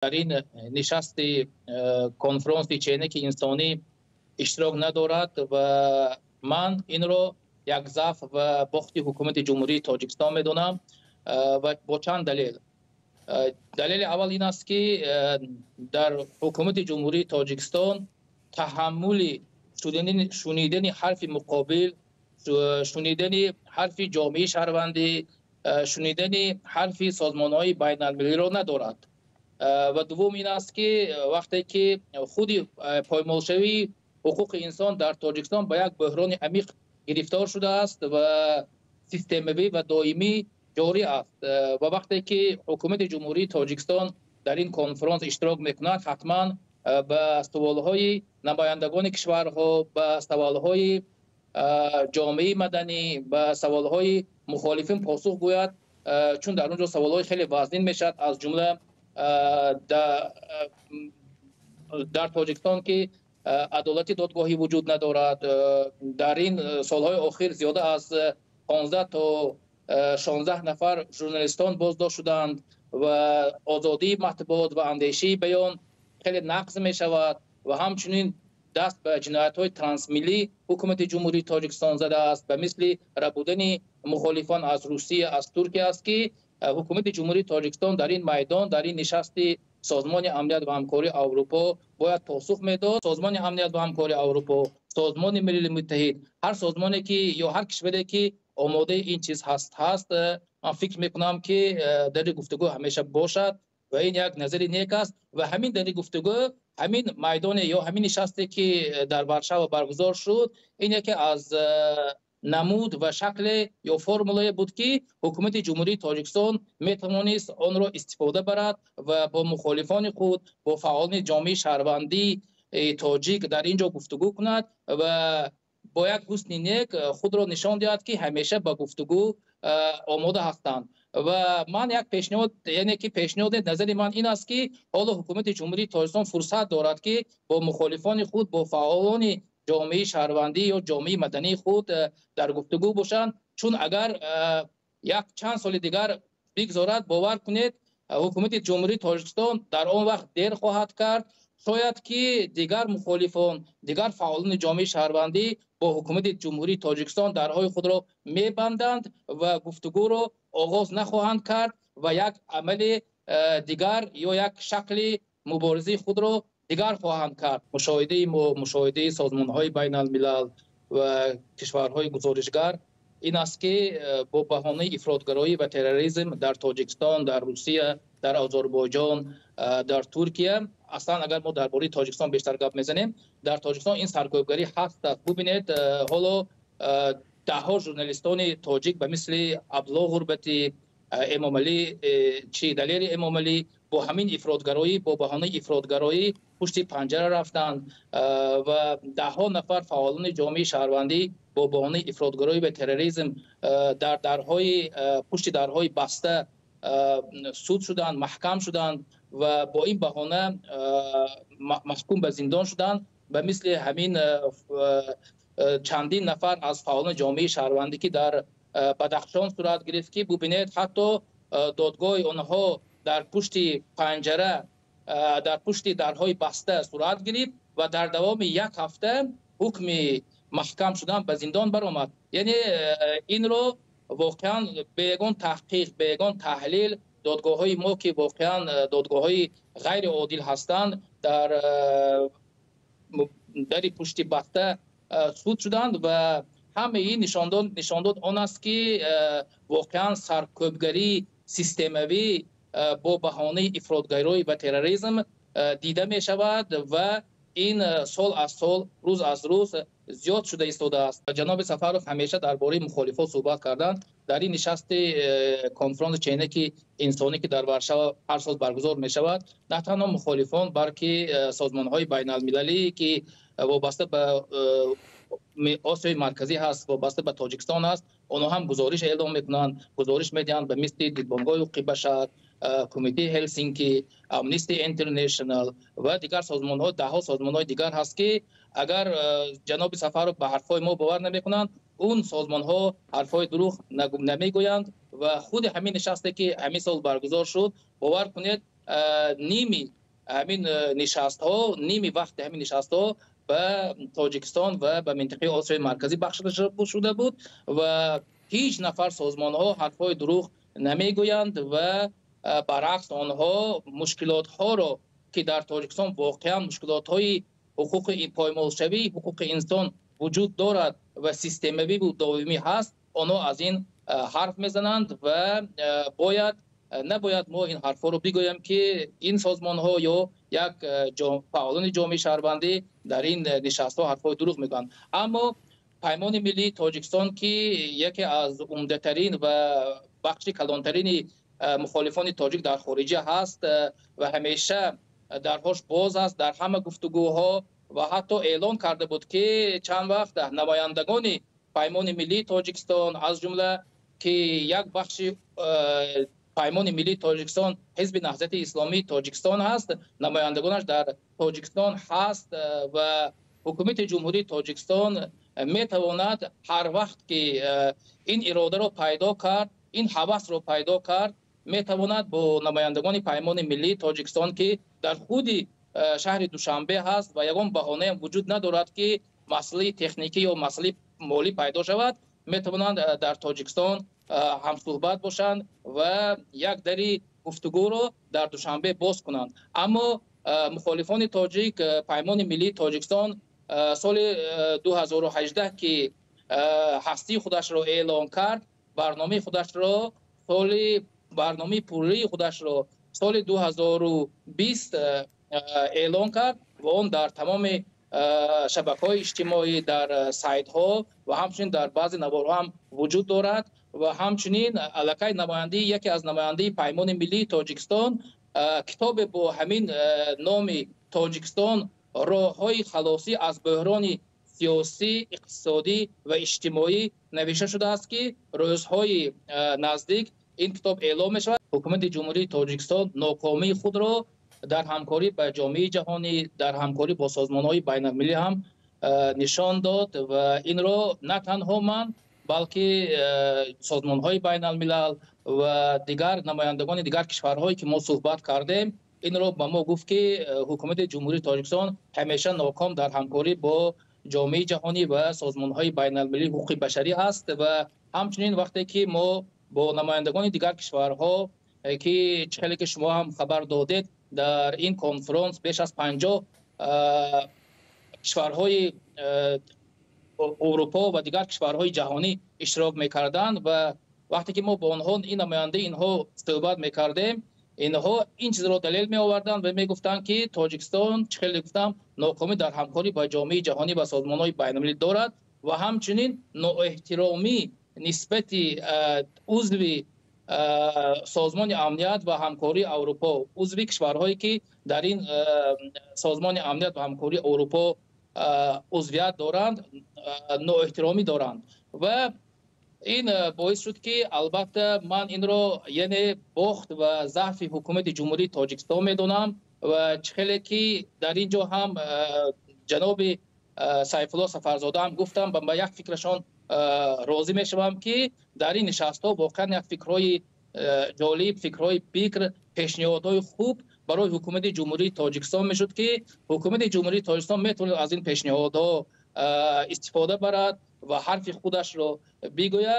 Дар ин нишасти конфронси Ченак инсонӣ иштирок надорад ва ман инро як заъф ва бохти ҳукумати Ҷумҳурии Тоҷикистон медонам ва бо чанд далел. Далели аввал ин аст, ки дар ҳукумати Ҷумҳурии Тоҷикистон таҳаммули шунидани ҳарфи муқобил, шунидани ҳарфи ҷомеаи шаҳрвандӣ, шунидани ҳарфи созмонҳои байналмилалиро надорад. Ва дуввум ин аст, ки вақте ки худи поймолшавии ҳуқуқи инсон дар Тоҷикистон ба як бӯҳрони амиқ гирифтор шудааст ва системавӣ ва доимӣ ҷорӣ аст. Ва вақте ки ҳукумати Ҷумҳурии Тоҷикистон дар ин конфронс иштирок мекунад, ҳатман ба суолҳои намояндагони кишварҳо, ба саволҳои ҷомеаи маданӣ, ба саволҳои мухолифин посух гӯяд, чун дар он ҷо саволҳои хеле вазнин мешавад, аз ҷумла дар Тоҷикистон, ки адолати додгоҳӣ вуҷуд надорад. Дар ин солҳои охир зиёда аз 15 то 16 нафар журналистон боздошт шуданд ва озодии матбуот ва андешаи баён хеле нақз мешавад ва ҳамчунин даст ба ҷиноятҳои трансмиллӣ ҳукумати Ҷумҳурии Тоҷикистон задааст, ба мисли рабудани мухолифон аз Русия, аз Туркия аст, ки ҳукумати Ҷумҳурии Тоҷикистон дар ин майдон, дар ин нишасти Созмони Амният ва Ҳамкории Аврупо бояд посух медод. Созмони Амният ва Ҳамкории Аврупо, Созмони Милали Муттаҳид, ҳар созмоне ки ё ҳар кишваре ки омодаи ин чиз ҳаст, ман фикр мекунам, ки дари гуфтугӯ ҳамеша бошад ва ин як назари нек аст. Ва ҳамин дари гуфтугӯ, ҳамин майдоне ё ҳамин нишасте ки дар Варшава баргузор шуд, ин яке аз намуд ва шакле ё формулае буд, ки ҳукумати Ҷумҳурии Тоҷикистон метавонист онро истифода барад ва бо мухолифони худ, бо фаъолони ҷомеаи шаҳрвандии тоҷик дар ин ҷо гуфтугӯ кунад ва бо як ҳусни нек худро нишон диҳад, ки ҳамеша ба гуфтугӯ омода ҳастанд. Ва ман як пешниҳод, яъне ки пешниҳоди назари ман ин аст, ки ҳоло ҳукумати Ҷумҳурии Тоҷикистон фурсат дорад, ки бо мухолифони худ, бо фаъолони ҷомеаи шаҳрвандӣ ё ҷомеаи мадании худ дар гуфтугӯ бошанд, чун агар як чанд соли дигар бигзорад, бовар кунед, ҳукумати Ҷумҳурии Тоҷикистон дар он вақт дер хоҳад кард. Шояд ки дигар мухолифон, дигар фаъолони ҷомеаи шаҳрвандӣ бо ҳукумати Ҷумҳурии Тоҷикистон дарҳои худро мебанданд ва гуфтугӯро оғоз нахоҳанд кард ва як амали дигар ё як шакли муборизаи худро дигар хоҳанд кард. Мушоҳидаи мо, мушоҳидаи созмонҳои байналмилал ва кишварҳои гузоришгар ин аст, ки бо баҳонаи ифротгароӣ ва терроризм дар Тоҷикистон, дар Русия, дар Озарбойҷон, дар Туркия, аслан агар мо дар бораи Тоҷикистон бештар гап мезанем, дар Тоҷикистон ин саркӯбгарӣ ҳаст аст. Бубинед, ҳоло даҳҳо журналистони тоҷик ба мисли Абдулло Ғурбатӣ, Эмомалӣ чи Далери Эмомалӣ бо ҳамин ифротгароӣ, бо баҳонаи ифротгароӣ пушти панҷара рафтанд ва даҳҳо нафар фаъолони ҷомеаи шаҳрвандӣ бо баҳонаи ифротгароӣ ва терроризм дар дарҳои пушти дарҳои баста суд шуданд, маҳкам шуданд ва бо ин баҳона маҳкум ба зиндон шуданд. Ба мисли ҳамин чандин нафар аз фаъолони ҷомеаи шаҳрвандӣ, ки дар Бадахшон сурат гирифт, ки бубинед, ҳатто додгоҳи онҳо дар пушти панҷара, дар пушти дарҳои баста сурат гирифт ва дар давоми як ҳафта ҳукми маҳкам шудан ба зиндон баромад. Яъне инро воқеан бе ягон таҳқиқ, бе ягон таҳлил додгоҳҳои мо, ки воқеан додгоҳҳои ғайриодил ҳастанд, дар дари пушти баста суд шуданд ва ҳамаи ин нишондод он аст, ки воқеан саркӯбгарии системавӣ бо баҳонаи ифротгароӣ ва терроризм дида мешавад ва ин сол аз сол, рӯз аз рӯз зиёд шуда истодааст. Ҷаноби Сафаров ҳамеша дар бораи мухолифот суҳбат карданд. Дар ин нишасти конфронси Ченак инсонӣ, ки дар Варшава ҳар сол баргузор мешавад, на танҳо мухолифон, балки созмонҳои байналмилалӣ, ки вобаста ба Осиёи Марказӣ ҳаст, вобаста ба Тоҷикистон аст, онҳо ҳам гузориш эълом мекунанд, гузориш медиҳанд, ба мисли Дидбонгоҳи ҳуқуқи башар, Кумитаи Ҳелсинки, Амнисти Интернешнал ва дигар созмонҳо, даҳҳо созмонҳои дигар ҳаст, ки агар ҷаноби Сафаров ба ҳарфҳои мо бовар намекунанд, он созмонҳо ҳарфҳои дурӯғ намегӯянд. Ва худи ҳамин нишасте, ки ҳамин сол баргузор шуд, бовар кунед, ними ҳамин нишастҳо, ними вақти ҳамин нишастҳо ба Тоҷикистон ва ба минтақаи Осиёи Марказӣ бахшида шуда буд ва ҳеҷ нафар созмонҳо ҳарфҳои дурӯғ намегӯянд ва баръакс онҳо мушкилотҳоро ки дар Тоҷикистон воқеан мушкилотҳои ҳуқуқи поймолшавии ҳуқуқи инсон вуҷуд дорад ва системавӣ ва доимӣ ҳаст, онҳо аз ин ҳарф мезананд ва бояд набояд мо ин ҳарфҳоро бигӯем ки ин созмонҳо ё як фаъолони ҷомеаи шаҳрвандӣ дар ин нишастҳо ҳарфҳои дурӯғ мегӯянд. Аммо Паймони миллии Тоҷикистон ки яке аз умдатарин ва бахши калонтарини мухолифони тоҷик дар хориҷа ҳаст ва ҳамеша дарҳош боз аст дар ҳама гуфтугӯҳо ва ҳатто эълон карда буд ки чанд вақт намояндагони Паймони миллии Тоҷикистон, аз ҷумла ки як бахши Паймони миллии Тоҷикистон Ҳизби Наҳзати Исломии Тоҷикистон ҳаст, намояндагонаш дар Тоҷикистон ҳаст ва ҳукумати Ҷумҳурии Тоҷикистон метавонад ҳар вақт ки ин иродаро пайдо кард, ин ҳавасро пайдо кард, метавонад бо намояндагони Паймони миллии Тоҷикистон ки дар худи шаҳри Душанбе ҳаст ва ягон баҳонаам вуҷуд надорад ки масъалаи техникӣ ё масъалаи молӣ пайдо шавад, метавонанд дар Тоҷикистон ҳамсӯҳбат бошанд ва як дари гуфтугӯро дар Душанбе боз кунанд. Аммо мухолифони тоҷик Паймони миллии Тоҷикистон соли 2018 ки ҳастии худашро эълон кард, барномаи худашро соли барномаи пурраи худашро соли 2020 эълон кард ва он дар тамоми шабакаҳои иҷтимоӣ, дар сайтҳо ва ҳамчунин дар баъзе наворҳо ҳам вуҷуд дорад ва ҳамчунин аллакай намояндаи яке аз намояндаи Паймони миллии Тоҷикистон китобе бо ҳамин номи Тоҷикистон роҳҳои халосӣ аз бӯҳрони сиёсӣ, иқтисодӣ ва иҷтимоӣ навишта шудааст ки рӯзҳои наздик ин китоб эълон мешавад. Ҳукумати Ҷумҳурии Тоҷикистон нокомии худро дар ҳамкорӣ ба ҷомеаи ҷаҳонӣ, дар ҳамкорӣ бо созмонҳои байналмилалӣ ҳам нишон дод ва инро на танҳо ман, балки созмонҳои байналмилал ва дигар намояндагони дигар кишварҳое ки мо суҳбат кардем, инро ба мо гуфт ки ҳукумати Ҷумҳурии Тоҷикистон ҳамеша ноком дар ҳамкорӣ бо ҷомеаи ҷаҳонӣ ва созмонҳои байналмилалии ҳуқуқи башарӣ ҳаст. Ва ҳамчунин вақте ки мо бо намояндагони дигар кишварҳо ки хеле ки шумо ҳам хабар додед, дар ин конфронс беш аз 50 кишварҳои Аврупо ва дигар кишварҳои ҷаҳонӣ иштирок мекарданд ва вақте ки мо бо онҳо ин намояндаи инҳо суҳбат мекардем, инҳо ин чизро далел меоварданд ва мегуфтанд ки Тоҷикистон, чӣ хеле гуфтам, нокомӣ дар ҳамкорӣ ба ҷомеаи ҷаҳонӣ ва созмонҳои байналмилалӣ дорад ва ҳамчунин ноэҳтиромӣ нисбати узви Созмони амният ва ҳамкории Аврупо, узви кишварҳое ки дар ин Созмони амният ва ҳамкории Аврупо узвият доранд, ноэҳтиромӣ доранд. Ва ин боис шуд ки албатта ман инро яъне бохт ва заъфи ҳукумати Ҷумҳурии Тоҷикистон медонам ва чӣ хеле ки дар ин ҷо ҳам ҷаноби Сайфулло Сафарзода ҳам гуфтам ва ба як фикрашон розӣ мешавам ки дар ин нишастҳо воқеан як фикрҳои ҷолиб, фикрҳои бикр, пешниҳодҳои хуб барои ҳукумати Ҷумҳурии Тоҷикистон мешуд ки ҳукумати Ҷумҳурии Тоҷикистон метавонад аз ин пешниҳодҳо истифода барад ва ҳарфи худашро бигӯяд.